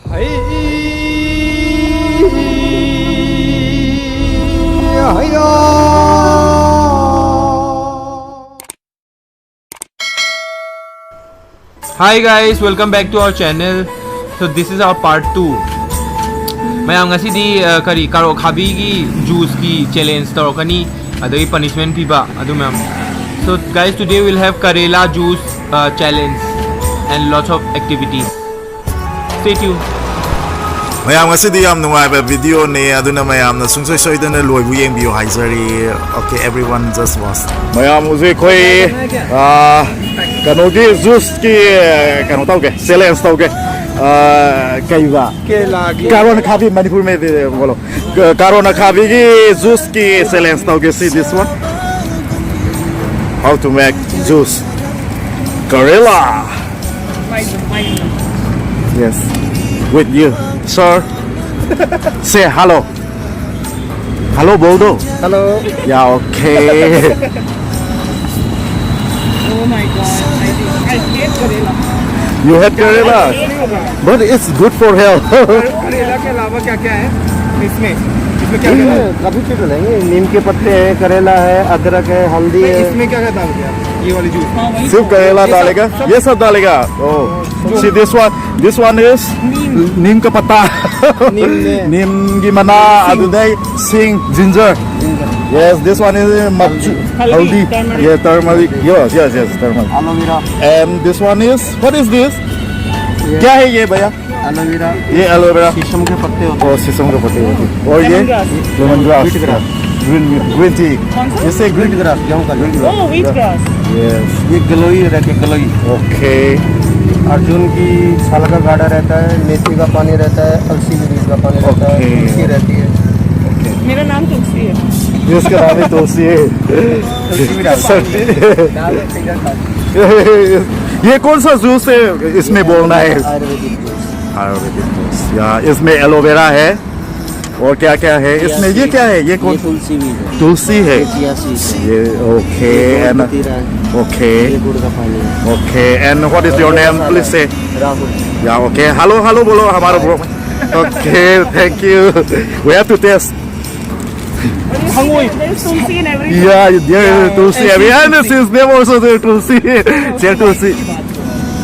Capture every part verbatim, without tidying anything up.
Hi guys, welcome back to our channel. So this is our part two. ꯃꯌꯥꯝ, ꯉꯁꯤꯗꯤ ꯑ, ꯀꯔꯤ, carrot ꯈꯥꯕꯤꯒꯤ ꯖꯨꯁꯀꯤ challenge ꯇꯧꯔꯛꯀꯅꯤ, ꯑꯗꯒꯤ ꯄꯅꯤꯁꯃꯦꯟ ꯄꯤꯕ, ꯑꯗꯨ ꯃꯌꯥꯝ. So guys, today we'll have Karela juice uh, challenge and lots of activities. Stay tuned. ꯃꯌꯥꯝ, ꯉꯁꯤꯗꯤ ꯌꯥꯝ ꯅꯨꯡꯉꯥꯏꯕ ꯚꯤꯗꯤꯑꯣꯅꯦ, ꯑꯗꯨꯅ ꯃꯌꯥꯝꯅ ꯁꯨꯡꯁꯣꯏ ꯁꯣꯏꯗꯅ ꯂꯣꯏꯕꯨ ꯌꯦꯡꯕꯤꯌꯨ ꯍꯥꯏꯖꯔꯤ. Okay, everyone, just watch. ꯃꯌꯥꯝ, ꯍꯧꯖꯤꯛ ꯑꯩꯈꯣꯏ ꯑꯥ, ꯀꯩꯅꯣꯒꯤ ꯖꯨꯁꯀꯤ ꯀꯩꯅꯣ ꯇꯧꯒꯦ, ꯆꯦꯂꯦꯟꯖ ꯇꯧꯒꯦ. ꯑꯥ, ꯀꯩꯕ? केला की ꯀꯥꯔꯣꯟ ꯈꯥꯕꯤ, ꯃꯅꯤꯄꯨꯔ ꯃꯦ ꯕꯣꯂꯣ. ꯀꯥꯔꯣꯟ ꯈꯥꯕꯤꯒꯤ ꯖꯨꯁꯀꯤ ꯆꯦꯂꯦꯟꯖ ꯇꯧꯒꯦ. See this one. How to make juice? Karela. Yes. With you, sir. Say hello. Hello, बोल दो. Hello. Yeah, okay. Oh my god. I, I hate करेला. You had Karela, but it's good for health. करेला के अलावा क्या क्या है इसमें? इसमें क्या क्या है? काफी चीज डालेंगे. नीम के पत्ते हैं, करेला है, अदरक है, हल्दी है. इसमें क्या क्या डाल दिया? ये वाली जूस. सिर्फ करेला डालेगा, ये सब डालेगा. Oh, see this one. This one is नीम का पत्ता. नीम की मना, अदुदई, सिंग, ginger. Yes, this one is मरचू, haldi. Yeah, turmeric. Yes, yes, yes, turmeric. Aloe vera. And this one is, what is this? क्या है ये भैया? एलोवेरा. ये एलोवेरा. शीशम के पत्ते होते और शीशम के पत्ते होते हैं. और ये lemon grass. Wheat grass. Green, green tea. इससे हैं. ग्रीन. ग्रास, गेहूं का. Green green. Grass. Oh, wheat grass. Yes. ये गलोई रहती है, गलोई. Okay. अर्जुन की छाल का गाढ़ा रहता है, मेथी का पानी रहता है, अलसी के बीज का पानी रहता है, Okay. तुलसी रहती है. मेरा नाम तुलसी है. ये उसका नाम है तुलसी है. तुलसी भी डालते Sorry. हैं. डाल दो, finger डाल दो. ये कौन सा जूस है, इसमें बोलना है? आयुर्वेदिक जूस. आयुर्वेदिक जूस. या, इसमें एलोवेरा है. और क्या क्या है इसमें? ये क्या है? ये कौन? ये तुलसी भी है। तुलसी है. ये चिया सीड्स है। ये ओके. ये एंड गोंद कतीरा है। ओके. ये गुड़ का पानी है। Okay. And what is your name? Please से. राहुल। या ओके. हेलो हेलो बोलो हमारा bro. Okay, thank you. We have to taste. There's tulsi in everything. Yeah, there is tulsi. And since they also there tulsi. There tulsi.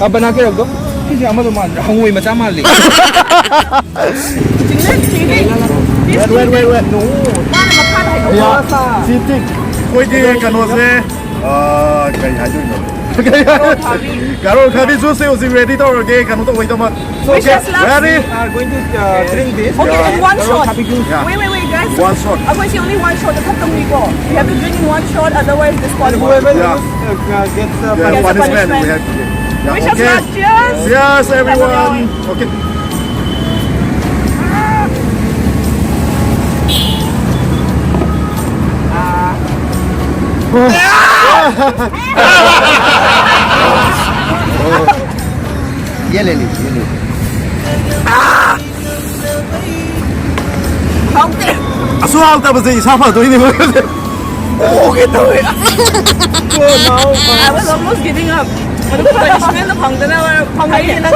अब बना के रख दो. ठीक है, हम तो मान हंगोई मचा मार ली. Wait, wait, wait, wait. No. 야, 지금 거기 가노세. 아, 야, 야, 야. 가로 가비 주세요. 지금 레디 또 오게 가노 또 웨이터 만. Wish us luck. Ready? We are going to uh, drink this. Okay, in one shot. Yeah. Wait, wait, wait, guys. One shot. Akoy si only one shot. Ito kami ko. You have to drink in one shot, otherwise And disqualified. whoever Yeah. loses uh, uh, gets uh, Yeah, Yes, punishment. punishment. We have to. Yeah, Wish us okay. luck. Cheers. Yes, everyone. Okay. ये ले लीजिए, ये ले लीजिए। 아, 수 하다 보세요. 이 사파 도 있는 거. 오게 또. I was almost giving up. मतलब punishment तो भांगते ना और भांगते ना.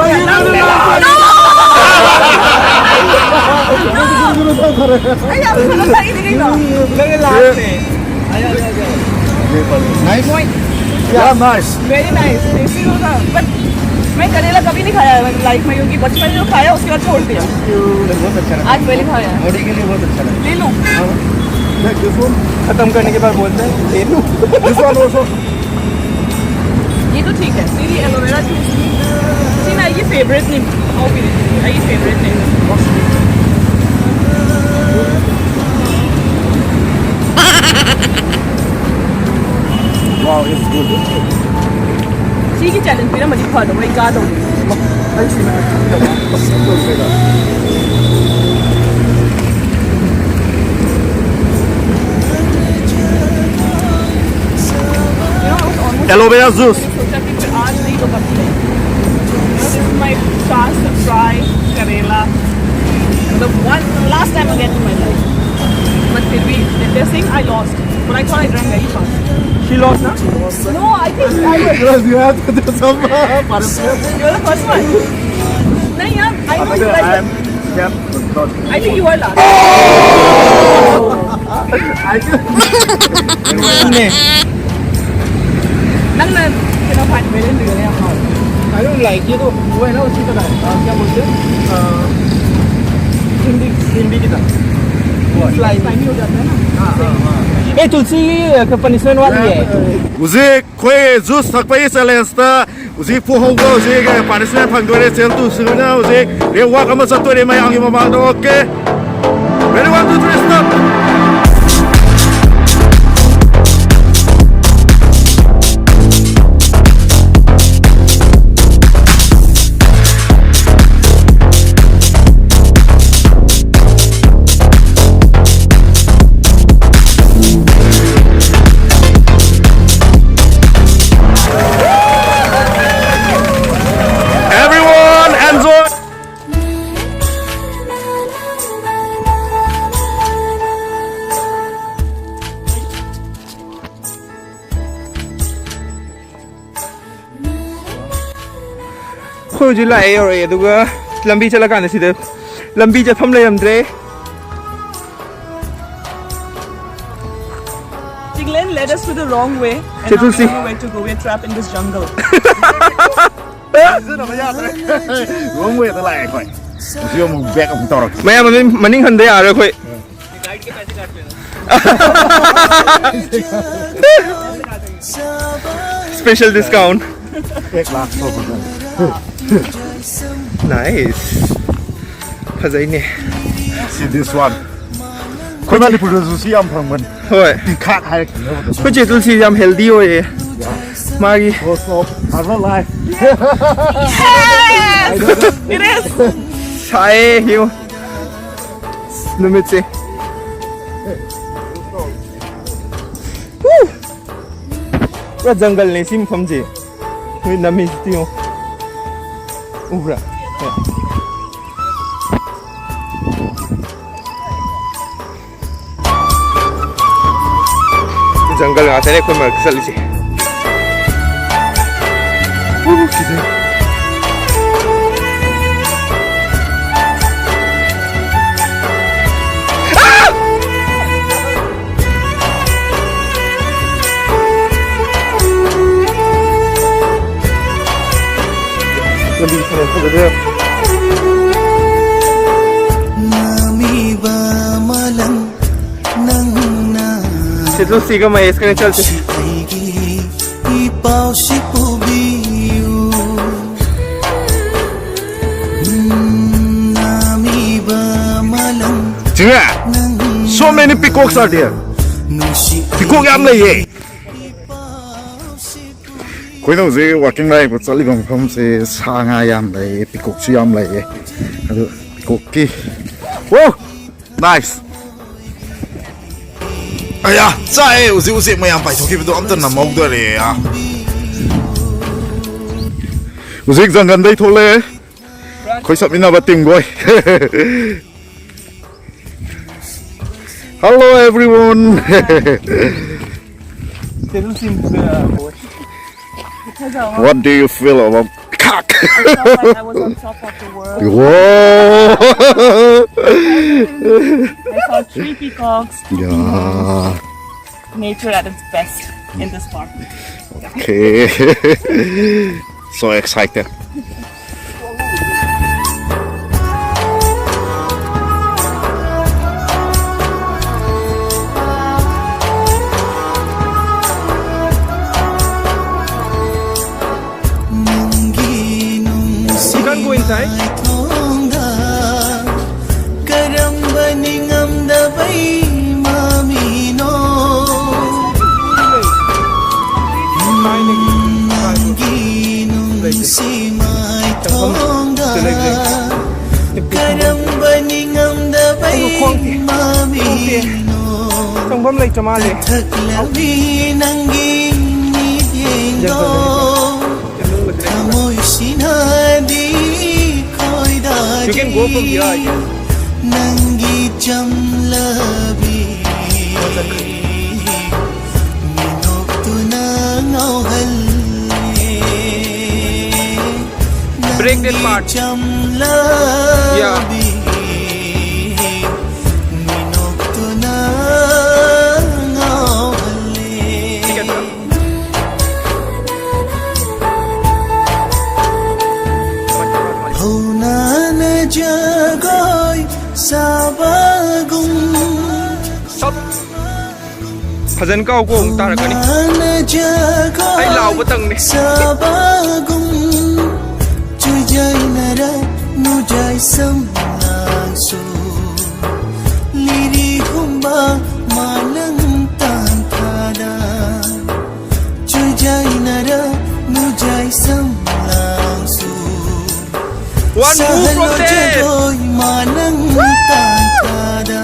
अरे आप खाना खाई नहीं ना. मेरे लास्ट में. Nice. Yeah, nice. Very nice, tasty होगा. But मैं करेला कभी नहीं खाया है लाइफ में, क्योंकि बचपन में जो खाया उसके बाद छोड़ दिया. बहुत अच्छा लगा. आज पहली खाया है. बॉडी के लिए बहुत अच्छा लगा. ले लो. Take this one. खत्म करने के बाद बोलते हैं ले लो. This one also. ये तो ठीक है. मेरी एलोवेरा जूस नहीं. सी ना, ये फेवरेट नहीं. ओके, ये फेवरेट नहीं. Wow, it's good. ठीक है, चैलेंज मेरा मजीद खा दो, मैं गा दो. Aloe vera juice. सोचा कि फिर आज नहीं तो कभी नहीं. This is my first fry करेला. The one last time again. I lost, but I thought I drank very fast. She lost, huh? No, I think I was. Because you have to do some uh, punishment. You're the first one. नहीं यार, I know you guys, but I think you were last. I think. 네. ꯅꯪꯅ ꯀꯩꯅꯣ ꯐꯥꯏꯟ balance ꯌꯥꯝ ꯍꯥꯎ꯫ I don't like ये तो वो है ना उसी तरह है। क्या बोलते हैं? हिंदी हिंदी की तरह। स्लाइमी हो जाता है ना। हाँ, हाँ, हाँ। ए तुलसी पनिशमेंट वाली है। ꯍꯧꯖꯤꯛ ꯑꯩꯈꯣꯏ ꯖꯨꯁ ꯊꯛꯄꯒꯤ ꯆꯦꯂꯦꯟꯖꯇ ꯍꯧꯖꯤꯛ ꯄꯣꯍꯧꯕ ꯍꯧꯖꯤꯛ ꯄꯥꯔꯇꯤꯁꯤꯄꯦꯟ ꯐꯪꯗꯣꯏꯔꯦ꯫ ꯆꯦꯟ ꯇꯨꯁꯤꯅ ꯍꯧꯖꯤꯛ ꯔꯦꯝ ꯋꯥꯛ ꯑꯃ ꯆꯠꯇꯣꯏꯔꯦ ꯃꯌꯥꯝꯒꯤ ꯃꯃꯥꯡꯗ꯫ Okay, ready, one, two, three, stop. Everyone, enjoy. ꯑꯩꯈꯣꯏ ꯍꯧꯖꯤꯛ ꯂꯥꯛꯑꯦ, ꯌꯧꯔꯛꯑꯦ, ꯑꯗꯨꯒ ꯂꯝꯕꯤ ꯆꯠꯂꯀꯥꯟꯗ ꯁꯤꯗ ꯂꯝꯕꯤ ꯆꯠꯐꯝ ꯂꯩꯔꯝꯗ꯭ꯔꯦ꯫ Tinglen led us to the wrong way, and now we don't know where to go. We're trapped in this jungle. ꯁꯤꯖꯤꯟꯅꯕ ꯌꯥꯗ꯭ꯔꯦ꯫ ꯔꯣꯡ ꯋꯦꯗ ꯂꯥꯛꯑꯦ ꯑꯩꯈꯣꯏ꯫ ꯍꯧꯖꯤꯛ ꯑꯃꯨꯛ ꯕꯦꯛ ꯑꯃꯨꯛ ꯇꯧꯔꯛꯀꯦ꯫ ꯃꯌꯥꯝ ꯃꯅꯤꯡ ꯃꯅꯤꯡ ꯍꯟꯗ ꯌꯥꯔꯣꯏ ꯑꯩꯈꯣꯏ꯫ Special discount. ꯕꯦꯛ ꯂꯥꯛꯄ꯫ Nice. ꯐꯖꯩꯅꯦ꯫ See this one. ꯑꯩꯈꯣꯏ ꯃꯅꯤꯄꯨꯔꯗꯁꯨ ꯁꯤ ꯌꯥꯝ ꯐꯪꯕꯅꯤ꯫ ꯍꯣꯏ꯫ ꯇꯤꯡꯈꯥꯛ ꯍꯥꯏꯔꯛꯀꯅꯤ꯫ ꯑꯩꯈꯣꯏ ꯆꯦ ꯇꯨꯜꯁꯤꯁꯦ ꯌꯥꯝ ꯍꯦꯜꯗꯤ ꯑꯣꯏꯌꯦ꯫ ꯃꯥꯒꯤ Herbalife꯫ It is. ꯁꯥꯏꯌꯦ ꯌꯦꯡꯉꯣ꯫ ꯅꯨꯃꯤꯠꯁꯦ꯫ Woo! ꯄꯨꯔꯥ ꯖꯪꯒꯜꯅꯦ ꯁꯤ ꯃꯐꯝꯁꯦ꯫ ꯅꯣꯏ ꯅꯝꯃꯤꯁꯤ ꯌꯦꯡꯉꯣ꯫ ꯎꯕ꯭ꯔꯥ? ꯍꯣꯏ꯫ ꯖꯪꯒꯜ ꯉꯥꯛꯇꯅꯦ ꯑꯩꯈꯣꯏ ꯃꯔꯛꯇ ꯆꯠꯂꯤꯁꯦ꯫ ꯎ, ꯀꯤꯖꯩ꯫ ꯂꯝꯕꯤ ꯐꯅ ꯐꯖꯗ꯭ꯔꯦ꯫ ꯅꯥꯃꯤꯕ ꯃꯥꯂꯪ ꯅꯪꯅ ꯁꯤꯗ ꯁꯤꯒ ꯃꯍꯦꯁꯀꯅꯦ ꯆꯠꯁꯦ꯫ ꯑꯩꯒꯤ ꯏ ꯄꯥꯎꯁꯤ ꯄꯨꯕꯤꯌꯨ꯫ ꯎꯝ, ꯅꯥꯃꯤꯕ ꯃꯥꯂꯪ ꯆꯤꯡꯉꯦ꯫ So many peacocks are there꯫ ꯅꯨꯡꯁꯤ ꯄꯤꯀꯣꯛ ꯌꯥꯝ ꯂꯩꯌꯦ꯫ ꯑꯩꯈꯣꯏꯅ ꯍꯧꯖꯤꯛ ꯋꯥꯀꯤꯡ ꯂꯥꯛꯏꯕ ꯆꯠꯂꯤꯕ ꯃꯐꯝꯁꯦ ꯁꯥ ꯉꯥ ꯌꯥꯝ ꯂꯩꯌꯦ, ꯄꯤꯀꯣꯛꯁꯨ ꯌꯥꯝ ꯂꯩꯌꯦ꯫ ꯑꯗꯨ ꯄꯤꯀꯣꯛꯀꯤ, ꯋꯥꯎ! Nice! ꯑꯌꯥ! ꯆꯥꯛꯑꯦ! ꯍꯧꯖꯤꯛ ꯎꯆꯦꯛ ꯃꯌꯥꯝ ꯄꯥꯏꯊꯣꯛꯈꯤꯕꯗꯣ ꯑꯝꯇ ꯅꯝꯍꯧꯗꯔꯦ꯫ ꯑꯥ! ꯍꯧꯖꯤꯛ ꯖꯪꯒꯜꯗꯩ ꯊꯣꯛꯂꯛꯑꯦ꯫ ꯑꯩꯈꯣꯏ ꯆꯠꯃꯤꯟꯅꯕ ꯇꯤꯝꯈꯣꯏ꯫ Hello, everyone. They don't seem to be, uh, bored. Because I was, what do you feel about peacock? I felt like I was on top of the world. Whoa! I saw three peacocks. Yeah. Nature at its best in this park. Okay. So excited. ꯅꯪꯒꯤ ꯅꯨꯡꯁꯤ ꯀꯥꯡꯕꯨ ꯏꯟꯁꯥꯏ꯫ ꯃꯥꯏꯊꯣꯡꯗ ꯀꯔꯝꯕ ꯅꯤꯡꯉꯝꯗꯕ ꯏꯃꯥꯃꯤꯅꯣ? ꯅꯪꯒꯤ ꯅꯨꯡꯁꯤ ꯃꯥꯏꯊꯣꯡꯗ ꯀꯔꯝꯕ ꯅꯤꯡꯉꯝꯗꯕ ꯏꯃꯥꯃꯤꯅꯣ? ꯆꯪꯐꯝ ꯂꯩꯇ꯭ꯔ ꯃꯥꯜꯂꯦ꯫ ꯊꯛꯂꯕꯤ ꯅꯪꯒꯤ ꯃꯤꯠꯌꯦꯡꯗꯣ ꯊꯃꯣꯏꯁꯤꯅꯗꯤ ꯈꯣꯏꯗꯥꯔꯤ꯫ You can go from here, I guess. ꯅꯪꯒꯤ ꯆꯝꯂꯕꯤ Break that part. Yeah. ꯍꯧꯅꯥꯅ ꯖꯒꯣꯏ ꯁꯥꯕꯒꯨꯝ꯫ ꯐꯖꯅ ꯀꯥꯎꯀꯣ, ꯑꯃꯨꯛ ꯇꯥꯔꯛꯀꯅꯤ꯫ ꯍꯧꯅꯥꯅ ꯖꯒꯣꯏ ꯑꯩ ꯂꯥꯎꯕꯇꯪꯅꯤ꯫ ꯁꯥꯕꯒꯨꯝ꯫ ꯆꯨꯖꯥꯏꯅꯔ ꯅꯨꯖꯥꯏ ꯁꯝꯂꯥꯡꯁꯨ꯫ ꯂꯤꯔꯤ ꯍꯨꯝꯕ ꯃꯥꯂꯪ ꯇꯥꯟꯊꯥꯗ꯫ ꯆꯨꯖꯥꯏꯅꯔ ꯅꯨꯖꯥꯏ ꯁꯝꯂꯥꯡꯁꯨ꯫ One move from there. ꯁꯍꯜꯂꯣ ꯖꯒꯣꯏ ꯃꯥꯂꯪ ꯇꯥꯟꯊꯥꯗ꯫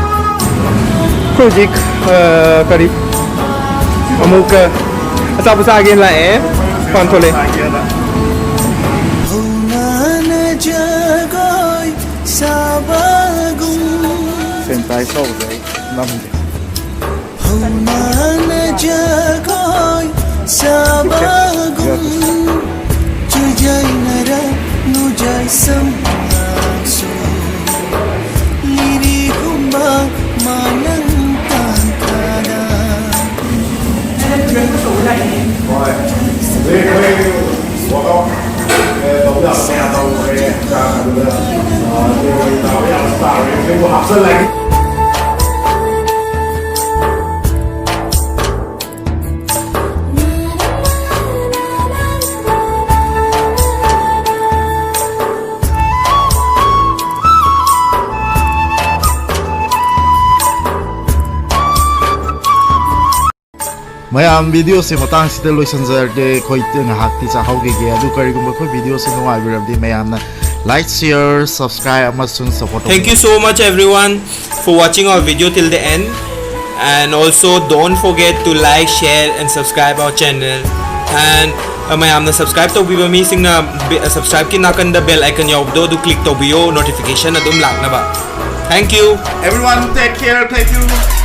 ꯑꯩꯈꯣꯏ ꯍꯧꯖꯤꯛ, ꯑ, ꯀꯔꯤ, ꯑꯃꯨꯛ, ꯑ, ꯑꯆꯥꯄꯣꯠ ꯆꯥꯒꯦꯅ ꯂꯥꯛꯑꯦ, ꯃꯄꯥꯟ ꯊꯣꯛꯂꯛꯑꯦ꯫ ꯍꯧꯅꯥꯅ ꯖꯒꯣꯏ ꯁꯥꯕꯒꯨꯝ꯫ Sanitize ꯇꯧꯕꯗꯣ ꯑꯩ ꯉꯝꯗꯦ꯫ ꯍꯧꯅꯥꯅ ꯖꯒꯣꯏ ꯁꯥꯕꯒꯨꯝ꯫ ꯆꯨꯖꯥꯏꯅꯔ ꯅꯨꯖꯥꯏ ꯁꯝꯂꯥꯡꯁꯨ꯫ ꯂꯤꯔꯤ ꯍꯨꯝꯕ ꯃꯥꯂꯪ ꯇꯥꯟꯊꯥꯗ꯫ ꯍꯣꯏ꯫ ꯍꯧꯖꯤꯛ ꯑꯩꯈꯣꯏ workout, ꯑꯦ, ꯇꯧꯕ ꯌꯥꯕ ꯀꯌꯥ ꯇꯧꯈ꯭ꯔꯦ꯫ ꯍꯛꯆꯥꯡ ꯑꯗꯨꯗ, ꯑ, steroid ꯇꯥꯕ ꯌꯥꯕ ꯇꯥꯔꯦ꯫ ꯑꯗꯨꯕꯨ ꯍꯥꯞꯆꯜꯂꯒꯦ꯫ ꯃꯌꯥꯝ, ꯚꯤꯗꯤꯑꯣꯁꯦ ꯃꯇꯥꯡꯁꯤꯗ ꯂꯣꯏꯁꯤꯟꯖꯔꯒꯦ꯫ ꯑꯩꯈꯣꯏ ꯉꯥꯏꯍꯥꯛꯇꯤ ꯆꯥꯍꯧꯈꯤꯒꯦ꯫ ꯑꯗꯨ ꯀꯔꯤꯒꯨꯝꯕ ꯑꯩꯈꯣꯏ ꯚꯤꯗꯤꯑꯣꯁꯦ ꯅꯨꯡꯉꯥꯏꯕꯤꯔꯕꯗꯤ ꯃꯌꯥꯝꯅ like, share, subscribe ꯑꯃꯁꯨꯡ support Thank you so much, everyone, for watching our video till the end. And also, don't forget to like, share, and subscribe our channel. And uh, ꯃꯌꯥꯝꯅ subscribe ꯇꯧꯕꯤꯕ ꯃꯤꯁꯤꯡꯅ be- subscribeꯀꯤ ꯅꯥꯀꯟꯗ bell icon ꯌꯥꯎꯕꯗꯣ ꯑꯗꯨ click ꯇꯧꯕꯤꯌꯣ, notification ꯑꯗꯨꯝ ꯂꯥꯛꯅꯕ꯫ Thank you. Everyone, take care. Thank you.